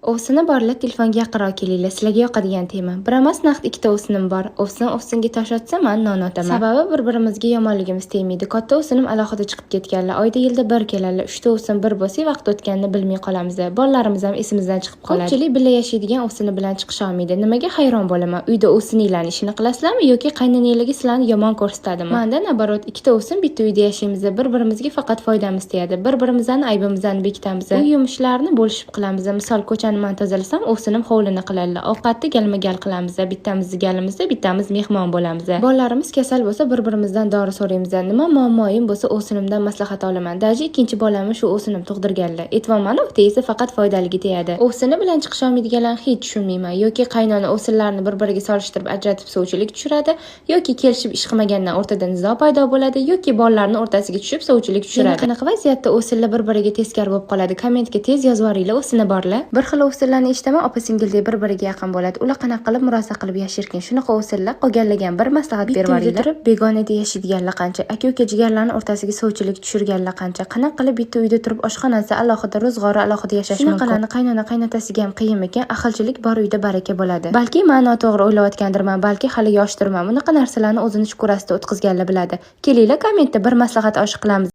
Ovsini borlar, telefonga yaqinroq kelinglar, sizlarga yoqadigan tema. Bir emas, naqd ikkita ovsinim bor. Ovsin ovsinga tosh otsa, man non otaman. Sababi bir-birimizga yomonligimiz tegmaydi. Katta ovsinim alohida chiqib ketganlar. Oyda yilda bir keladilar. Uchta ovsin bir bo'lsak, vaqt o'tganini bilmay qolamiz. Bolalarimiz ham esimizdan chiqib qoladi. Ko'pchilik birga yashaydigan ovsini bilan chiqisha olmaydi. Nimaga hayron bo'laman? Uyda ovsininglarni ishini qilasizlarmi yoki qaynonanglarga sizlarni yomon ko'rsatadimi? Manda наоборот, ikkita ovsin bitta uyda yashaymiz. Bir-birimizga faqat foydamiz tegadi. Bir-birimizning aybimizni bekitamiz. Uy yumushlarini bo'lishib qilamiz. Misol, ko'chani man tozalasam, ovsinim hovlini qiladilar. Ovqatni galma-gal qilamiz. Bittamiz galimizda, bittamiz mehmon bo'lamiz. Bolalarimiz kasal bo'lsa, bir-birimizdan dori so'raymiz. Nima muammoyim bo'lsa, ovsinimdan maslahat olaman. Даже ikkinchi bolamni shu ovsinim tug'dirganlar. Aytyapman-u, tegsa faqat foydaligi tegadi. Ovsini bilan chiqisha olmaydiganlarni hech tushunmayman. Yoki qaynona ovsinlarni bir-biriga solishtirib ajratib sovchilik tushiradi, yoki kelishib ish qilmagandan o'rtada nizo paydo bo'ladi, yoki bolalarni o'rtasiga tushib sovchilik tushiradi. Yana qanaqa vaziyatda ovsinlar bir-biriga teskari bo'lib qoladi? Kommentga tez yozib yuboringlar, ovsini borlar. Bir xil ovsinlarni eshitaman, opa-singildek bir-biriga yaqin bo'ladi. Ular qanaqa qilib murosa qilib yasharkan? Shunaqa ovsinlar qolganlarga bir maslahat berib yuboringlar. Bitta uyda turib begonada yashaydiganlar qancha? Aka-uka jigarlarni o'rtasiga sovchilik tushirganlar qancha? Qanaqa qilib bitta uyda turib oshxonasi alohida, ro'zg'ori alohida yashash mumkin? Shunaqalarni qaynona qaynotasiga ham qiyin ekan. Ahilchilik bor uyda baraka bo'ladi. Balki man noto'g'ri o'ylayotgandirman, balki hali yoshdirman. Bunaqa narsalarni o'zini shukurasida o'tkazganlar biladi. Kelinglar, kommentda bir maslahat oshi qilamiz.